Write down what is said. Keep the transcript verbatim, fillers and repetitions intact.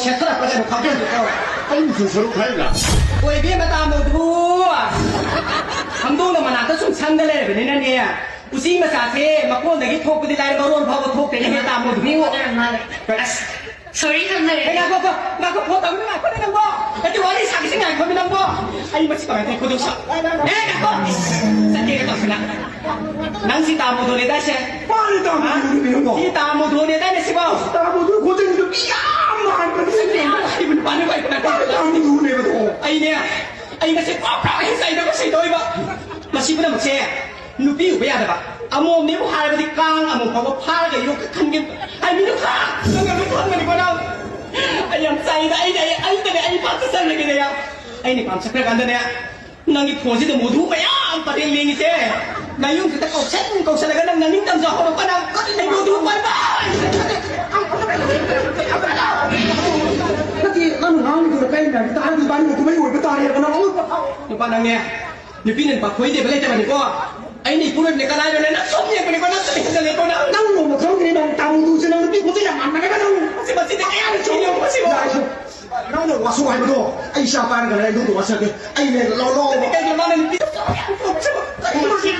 ꯁꯦꯠꯊꯔꯛꯄꯁꯦ ꯑꯗꯨꯝ ꯈꯪꯖꯤꯜꯂꯨꯀꯣ꯫ ꯑꯩ ꯃꯆꯨ ꯁꯔꯨꯛ ꯍꯥꯏꯔꯤꯕ꯭ꯔꯥ? ꯑꯣꯏꯕꯤ ꯃꯇꯥ ꯃꯧꯗꯨꯕꯨ ꯈꯪꯗꯣꯡꯅ ꯃꯅꯥꯛꯇ ꯁꯨꯝ ꯁꯪꯗ ꯂꯩꯔꯕꯅꯤꯅꯅꯦ, ꯎꯆꯤ ꯃꯆꯥꯁꯦ ꯃꯀꯣꯟꯗꯒꯤ ꯊꯣꯛꯄꯗꯤ ꯂꯥꯏꯔ ꯃꯔꯣꯟ ꯐꯥꯎꯕ ꯊꯣꯛꯇꯦꯅꯦ ꯍꯦ ꯇꯥꯃꯣꯗꯨꯕꯨ꯫ ꯑꯁ, ꯁꯣꯔꯤ ꯈꯪꯅꯔꯦ꯫ ꯑꯦ, ꯉꯥꯏꯈꯣ, ꯉꯥꯏꯈꯣ, ꯉꯥꯏꯈꯣ, ꯐꯣꯟ ꯇꯧꯕꯤꯅꯨ, ꯉꯥꯏꯈꯣꯅꯦ ꯅꯪꯕꯣ꯫ ꯅꯠꯇꯦ, ꯋꯥꯔꯤ ꯁꯥꯒꯦꯁꯦ ꯉꯥꯏꯈꯣꯅꯦ ꯅꯪꯕꯣ꯫ ꯑꯩ ꯃꯁꯤ ꯀꯃꯥꯏꯅ ꯇꯧ-, ꯈꯨꯗꯣꯡ ꯁ-, ꯑꯦ, ꯉꯥꯏꯈꯣ꯫ ꯆꯠꯀꯦꯒ ꯇꯧꯁꯤꯅ꯫ ꯅꯪ ꯁꯤ ꯇꯥꯃꯣꯗꯣꯅꯦ ꯗꯥꯏꯁꯦ? ꯃꯥꯅꯦ, ꯇꯥꯃꯣꯗꯣꯅꯦ ꯀꯩꯅꯣ꯫ ꯁꯤ ꯇꯥꯃꯣꯗꯣꯅꯦ ꯗꯥꯏꯅꯦ ꯁꯤꯕꯣ? ꯇꯥꯃꯣꯗꯣ ꯈꯣꯟꯖꯦꯜ ꯅꯨꯄꯤ ꯌꯥꯝ ꯃꯥꯟꯕꯅꯦ꯫ ꯁꯤ ꯅꯨꯄꯥꯅꯦ ꯀꯩꯅꯣ꯫ ꯃꯥꯅꯦ, ꯇꯥꯃꯣꯗꯣꯅꯦꯕ ꯑꯗꯣ꯫ ꯑꯩꯅꯦ, ꯑꯩ ꯉꯁꯤ ꯄ꯭ꯔꯣꯛ ꯄ꯭ꯔꯣꯛ ꯍꯦꯛ ꯆꯩꯗꯧꯕ ꯆꯩꯗꯧꯔꯤꯕ꯫ ꯃꯁꯤ ꯄꯨꯝꯅꯃꯛꯁꯦ ꯅꯨꯄꯤ ꯎꯕ ꯌꯥꯗꯕ꯫ ꯑꯃꯣꯝꯅꯦꯕꯨ ꯍꯥꯏꯔꯕꯗꯤ ꯀꯥꯡ ꯑꯃꯣꯝ ꯐꯥꯎꯕ ꯐꯥꯔꯒ ꯌꯣꯛꯀꯦ ꯈꯟꯒꯦ꯫ ꯍꯥꯏ, ꯃꯤꯅ ꯐꯥ-, ꯅꯪ ꯑꯗꯨꯝ ꯈꯟꯕꯅꯤꯀꯣ ꯅꯪ꯫ ꯑꯩ ꯌꯥꯝ ꯆꯩꯗ, ꯑꯩꯅꯦ, ꯑꯩ, ꯑꯩꯗꯅꯦ, ꯑꯩ ꯄꯥꯛ ꯆꯠꯆꯈ꯭ꯔꯒꯦꯗ꯫ ꯑꯩꯅ ꯄꯥꯝ ꯆꯠꯈ꯭ꯔꯀꯥꯟꯗꯅꯦ, ꯅꯪꯒꯤ ꯐꯣꯟꯁꯤꯗ ꯃꯣꯙꯨ ꯃꯌꯥꯝ ꯄꯔꯦꯡ ꯂꯦꯡꯉꯤꯁꯦ꯫ ꯅꯌꯨꯝꯁꯤꯗ ꯀꯧꯁꯟ ꯀꯧꯁꯜꯂꯒ ꯅꯪ ꯅꯅꯤꯡꯇꯝꯖꯍꯧꯔꯛꯄ ꯅꯪ꯫ ꯑꯩ ꯃꯣꯙꯨ ꯄꯟꯕ! ꯅꯠꯇꯦ, ꯅꯪ ꯉꯥꯡꯉꯤꯗꯨꯅ ꯀꯔꯤ ꯃꯌꯥꯝꯁꯤ ꯇꯥꯔꯗꯤ ꯏꯕꯥꯅꯤ ꯃꯣꯙꯨ ꯃꯩ ꯑꯣꯏꯕ ꯇꯥꯔꯦꯕ ꯅꯪ꯫ ꯅꯨꯄꯥ ꯅꯪꯅꯦ, ꯅꯨꯄꯤꯅ ꯅꯨꯄꯥ ꯀꯣꯏꯗꯦꯕ ꯂꯩꯇꯕꯅꯤꯀꯣ꯫ ꯑꯩꯅ ꯏꯄꯨꯔꯣꯏꯕꯅꯦ ꯀꯅꯥꯅꯣꯅꯦ? ꯅꯪ ꯁꯨꯝ ꯌꯦꯡꯕꯅꯤꯀꯣ, ꯅꯪ ꯁꯨꯝ ꯌꯦꯡꯁꯤꯜꯂꯦꯀꯣ ꯅꯪ꯫ ꯅꯪ ꯅꯣꯡꯃ ꯈꯪꯒꯅꯤ ꯅꯪ ꯇꯥꯃꯨꯗꯨꯁꯦ ꯅꯪ ꯅꯨꯄꯤ ꯈꯨꯗꯤꯡ ꯌꯥꯝ ꯃꯥꯟꯅꯒꯅꯤ ꯅꯪ꯫ ꯃꯁꯤ, ꯃꯁꯤꯗꯤ ꯀꯌꯥꯅ ꯆꯤꯡꯉꯦ ꯃꯁꯤꯕꯣ? ꯅꯪꯅ ꯋꯥꯁꯨ ꯍꯥꯏꯕꯗꯣ ꯑꯩ ꯏꯆꯥ ꯄꯥꯏꯔꯒ ꯂꯩ, ꯑꯗꯨꯗꯣ ꯋꯥꯁꯛꯀꯦ꯫ ꯑꯩꯅꯦ ꯂꯧ-, ꯂꯧ-, ꯀꯩꯒꯤꯅꯣ ꯃꯥꯅ ꯅꯨꯄꯤꯗ ꯀꯌꯥ ꯌꯥꯝ ꯇꯧꯕꯁꯤꯕꯣ? ꯀꯔꯤꯅꯣ ꯁꯤ?